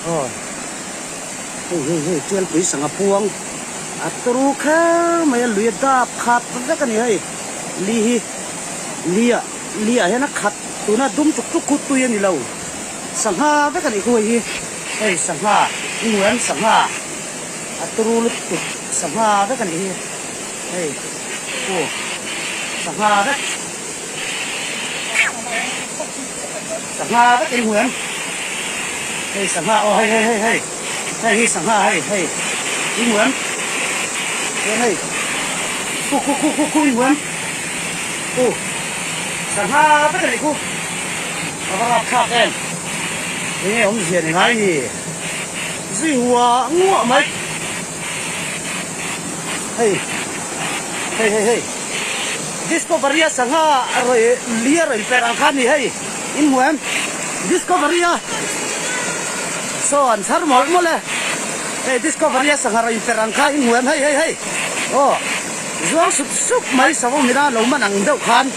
Aw hei hei hei Tialpui sangha puang a turu kher mai a lui a dap khat vek a ni hei li hi li ah li ah hian a khat tuna dum tuk tuk khu tui a ni lo sangha vek a nih khu hei hi hei sangha inguan sangha a turu lutuk sangha vek a nih hi hei khu sangha vek. Sangha vek in hmu em? Hei sangha aw hei hei hei hei hei hi sangha hei hei i hmu em? Chuan hei khu khu khu khu khu i hmu em? Khu sangha vek a nih khu a va rap thlak em? Enge awmzia ni ngai ni? Zui hua nguah mai hei hei hei hei Discovery a sangha rawi li a rawn per ang kha a ni hei in hmu em Discovery a saw an chhar mawlh mawlh e hei Discovery a sangha rawn per ang kha in hmu em hei hei hei aw zuang sup sup mai savawm ina lo man ang deuh khan.